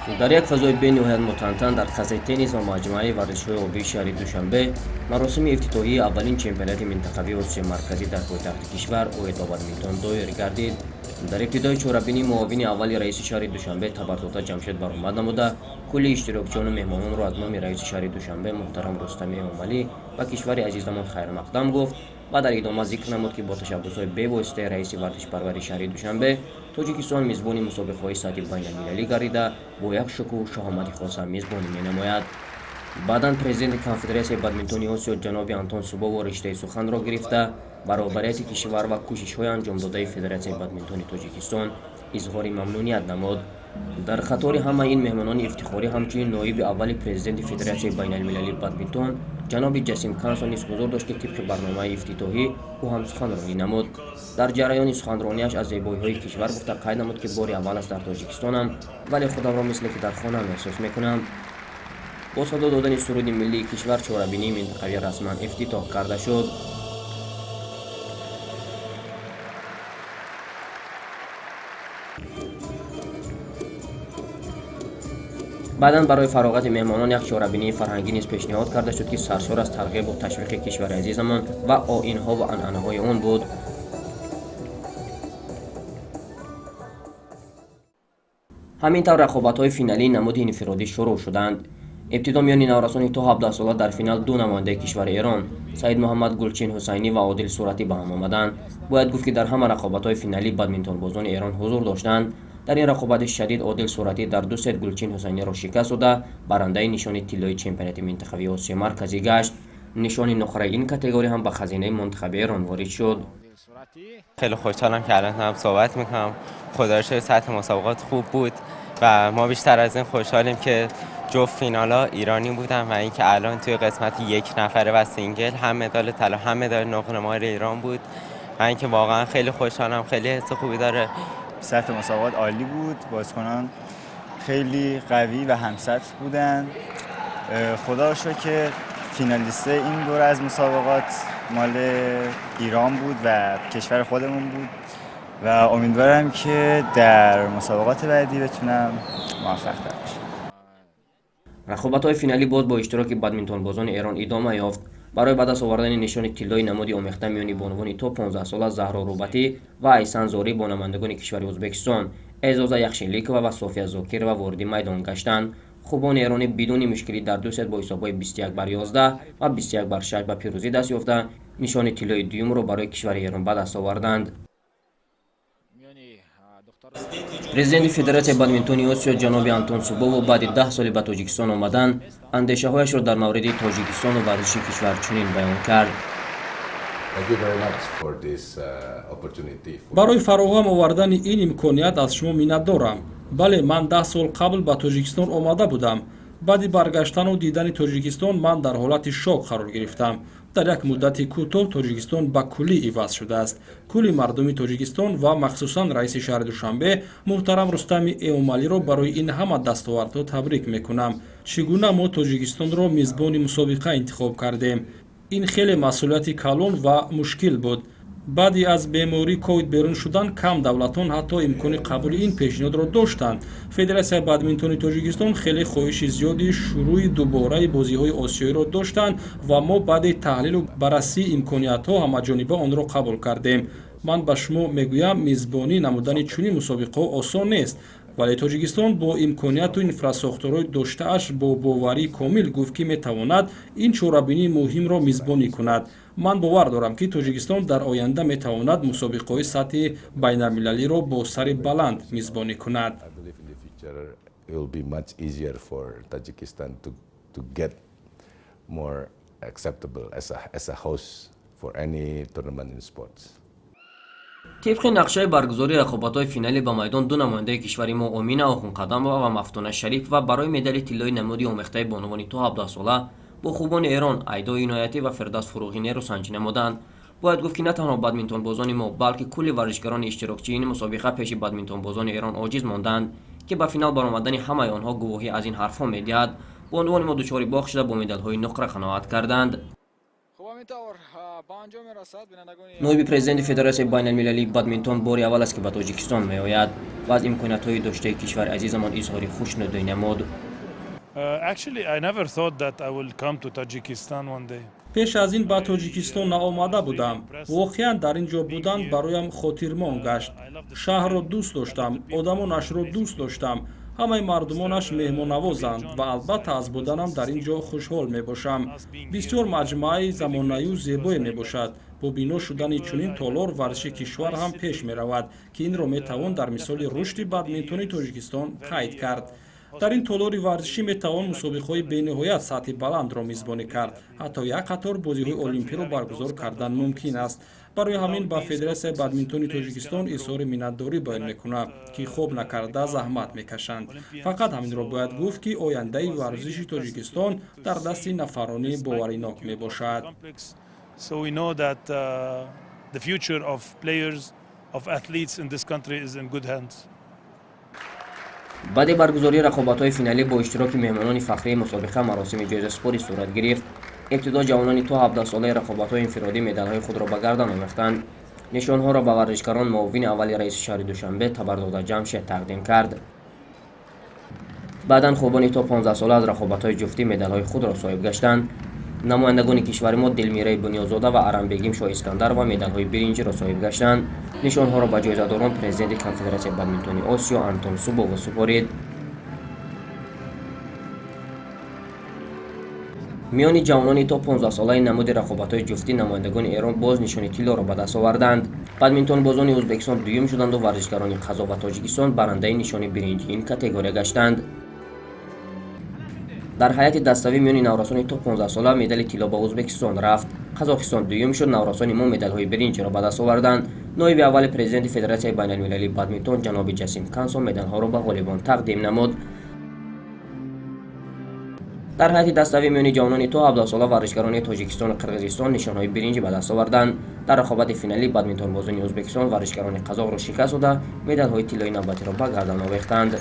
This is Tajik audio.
Дар як фазои бениҳоят мутантан дар қасри теннис ва маҷмӯаи варзишҳои обии шаҳри Душанбе маросими ифтитоҳии аввалин чемпионати минтақавии Осиёи Марказӣ дар пойтахти кишвар оид ба бадминтон доир гардид. Дар ибтидои чорабинӣ муовини аввали раиси шаҳри Душанбе Табарзода Ҷамшед баромад намуда, кулли иштирокчиёну меҳмононро аз номи раиси шаҳри Душанбе муҳтарам Рустами Эмомалӣ ба кишвари азизамон хайрмақдам гуфт ва дар идома зикр намуд, ки бо ташаббусҳои бевоситаи раиси варзишпарвари шаҳри Душанбе Тоҷикистон мизбони мусобиқаҳои сатҳи байналмилалӣ гардида, бо як шукӯҳу шаҳомати хоса мизбонӣ менамояд. Баъдан президенти Конфедератсияи бадминтони Осиё ҷаноби Антон Субово риштаи суханро гирифта, ба роҳбарияти кишвар ва кӯшишҳои анҷомдодаи Федератсияи бадминтони Тоҷикистон изҳори мамнуният намуд. Дар қатори ҳамаи ин меҳмонони ифтихорӣ ҳамчунин ноиби аввали президенти Федератсияи байналмилалии бадминтон ҷаноби Ҷасим Кансон низ ҳузур дошт, ки тибқи барномаи ифтитоҳӣ ӯ ҳам суханронӣ намуд. Дар ҷараёни суханрониаш аз зебоиҳои кишвар гуфта, қайд намуд, ки бори аввал аст дар Тоҷикистонам, вале худамро мисле ки дар хонаам эҳсос мекунам. Бо садо додани суруди миллии кишвар чорабинии минтақавӣ расман ифтитоҳ карда шуд. Баъдан барои фароғати меҳмонон як чорабинии фарҳангӣ низ пешниҳод карда шуд, ки саршор аз тарғибу ташвиқи кишвари азизамон ва оинҳо ва анъанаҳои он буд. Ҳамин тавр рақобатҳои финалии намуди инфиродӣ шурӯъ шуданд. Ибтидо миёни наврасони то 17 сола дар финал ду намояндаи кишвари Эрон, Саидмуҳаммад Гулчин Ҳусайнӣ ва Одил Суратӣ, ба ҳам омаданд. Бояд гуфт, ки дар ҳама рақобатҳои финалӣ бадминтонбозони Эрон ҳузур доштанд. Дар ин рақобати шадид Одил Суратӣ дар ду сет Гулчин Ҳусайниро шикаст дода, барандаи нишони тиллои чемпионати минтақавии Осиёи Марказӣ гашт. Нишони нуқраи ин категория ҳам ба хазинаи мунтахаби Эрон ворид шуд. خیلی خوشحالم که الان هم صحبت میکنم. خدا رو شکر سطح مسابقات خوب بود و ما بیشتر از این خوشحالیم که جفت فینالا ایرانی بودن و اینکه الان توی قسمت یک نفره و single هم مدال طلا هم مدال نقره مال ایران بود و اینکه واقعا خیلی خوشحالم، خیلی حس خوبی داره. سطح مسابقات عالی بود، بازیکنان خیلی قوی و همسطح بودن. خدا رو شکر که فینالیست این دوره از مسابقات مال ایران بود و کشور خودمون بود و امیدوارم که در مسابقات بعدی بتونم موفق تر باشم. Рақобатҳои финалӣ боз бо иштироки бадминтонбозони Эрон идома ёфт. Барои ба даст овардани нишони тиллои намуди омехта миёни бонувони то 15 сола Заҳро Рӯбатӣ ва Айсан Зорӣ бо намояндагони кишвари Ӯзбекистон, Эъзоза Яхшиликова ва София Зокирова, вориди майдон гаштанд. Хубони эронӣ бидуни мушкилӣ дар ду сет бо ҳисобҳои 21 бар 11 ва 21 бар 6 ба пирӯзӣ даст ёфта, нишони тиллои дуюмро барои кишвари Эрон ба даст оварданд. Президенти Федератсияи бадминтони Осиё ҷаноби Антон Субово баъди 10 соли ба Тоҷикистон омадан андешаҳояшро дар мавриди Тоҷикистону варзиши кишвар чунин баён кард. Барои фароҳам овардани ин имконият аз шумо миннатдорам. Бале, ман 10 сол қабл ба Тоҷикистон омада будам. Баъди баргаштану дидани Тоҷикистон ман дар ҳолати шок қарор гирифтам. Дар як муддати кӯтоҳ Тоҷикистон ба куллӣ иваз шудааст. Кулли мардуми Тоҷикистон ва махсусан раиси шаҳри Душанбе муҳтарам Рустами Эмомалиро барои ин ҳама дастовардҳо табрик мекунам. Чӣ гуна мо Тоҷикистонро мизбони мусобиқа интихоб кардем? Ин хеле масъулияти калон ва мушкил буд. Баъди аз бемории ковид берун шудан кам давлатон ҳатто имкони қабули ин пешниҳодро доштанд. Федератсияи бадминтони Тоҷикистон хеле хоҳиши зиёди шурӯъи дубораи бозиҳои осиёиро доштанд ва мо баъди таҳлилу баррасии имкониятҳо ҳамаҷониба онро қабул кардем. Ман ба шумо мегӯям, мизбонӣ намудани чунин мусобиқаҳо осон нест, вале Тоҷикистон бо имконияту инфрасохторҳои доштааш бо боварии комил гуфт, ки метавонад ин чорабинии муҳимро мизбонӣ кунад. Ман бовар дорам, ки Тоҷикистон дар оянда метавонад мусобиқаҳои сатҳи байналмилалиро бо сари баланд мизбонӣ кунад. It will be much easier for Tajikistan to get more acceptable as a host for any tournament in sports. Тибқи нақшаи баргузории рақобатҳои финалӣ ба майдон ду намояндаи кишвари мо, Омина Охунқадамова ва Мафтуна Шарипова, барои медали тиллои намуди омехтаи бонувони то 17 сола бо хубони Эрон, Айдо Иноятӣ ва Фирдавс Фуруғӣ, нерӯсанҷӣ намуданд. Бояд гуфт, ки на танҳо бадминтонбозони мо, балки кулли варзишгарони иштирокчии ин мусобиқа пеши бадминтонбозони Эрон оҷиз монданд, ки ба финал баромадани ҳамаи онҳо гувоҳӣ аз ин ҳарфҳо медиҳад. Бонувони мо дучори бохт шуда, бо медалҳои нуқра қаноат карданд. Ҳамин тавр ба анҷом мерасад, бинандагони. Ноиби президенти Федератсияи байналмилалии бадминтон бори аввал аст, ки ба Тоҷикистон меояд ва аз имкониятҳои доштаи кишвари азизамон изҳори хушнудӣ намуд. Actually, I never thought that I will come to Tajikistan one day. Пеш аз ин ба Тоҷикистон наомада будам. Воқеан, дар ин ҷо будан бароям хотирмон гашт. Шаҳрро дӯст доштам, одамонашро дӯст доштам. Ҳамаи мардумонаш меҳмоннавозанд ва албатта, аз буданам дар ин ҷо хушҳол мебошам. Бисёр маҷмӯаи замонавию зебое мебошад. Бо бино шудани чунин толор варзиши кишвар ҳам пеш меравад, ки инро метавон дар мисоли рушди бадминтони Тоҷикистон қайд кард. Дар ин толори варзишӣ метавон мусобиқаҳои бениҳоят сатҳи баландро мизбонӣ кард, ҳатто як қатор бозиҳои олимпиро баргузор кардан мумкин аст. Барои ҳамин ба Федератсияи бадминтони Тоҷикистон изҳори миннатдорӣ баён мекунам, ки хоб накарда заҳмат мекашанд. Фақат ҳаминро бояд гуфт, ки ояндаи варзиши Тоҷикистон дар дасти нафарони боваринок мебошад. So we know that the future of players, of athletes in this country is in good hands. Баъди баргузории рақобатҳои финалӣ бо иштироки меҳмонони фахрии мусобиқа маросими ҷоизасупорӣ сурат гирифт. Ибтидо ҷавонони то 17-солаи рақобатҳои инфиродӣ медалҳои худро ба гардан омехтанд. Нишонҳоро ба варзишгарон муовини аввали раиси шаҳри Душанбе Табарзода Ҷамшед тақдим кард. Баъдан хубони то 15-сола аз рақобатҳои ҷуфтӣ медалҳои худро соҳиб гаштанд. Намояндагони кишвари мо Дилмираи Бунёдзода ва Арамбегим Шоҳискандарова медалҳои биринҷиро соҳиб гаштанд. Нишонҳоро ба ҷоизадорон президенти Конфедератсияи бадминтони Осиё Антон Зубов супорид. Миёни ҷавонони то 15-солаи намуди рақобатҳои ҷуфтӣ намояндагони Эрон боз нишони тиллоро ба даст оварданд. Бадминтонбозони Ӯзбекистон дуюм шуданду варзишгарони Қазоқ ва Тоҷикистон барандаи нишони биринҷии ин категория гаштанд. Дар ҳайати даставӣ миёни наврасони то 15-сола медали тилло ба Ӯзбекистон рафт, Қазоқистон дуюм шуд. Наврасони мо медалҳои биринҷиро ба даст оварданд. Ноиби аввали президенти Федератсияи байналмилалии бадминтон ҷаноби Ҷасим Кансо медалҳоро ба ғолибон тақдим намуд. Дар ҳайати даставӣ миёни ҷавонони то 17-сола варзишгарони Тоҷикистону Қирғизистон нишонҳои биринҷӣ ба даст оварданд. Дар рақобати финалӣ бадминтонбозони Ӯзбекистон варзишгарони қазоқро шикаст дода, медалҳои тиллои навбатиро ба гардан овехтанд.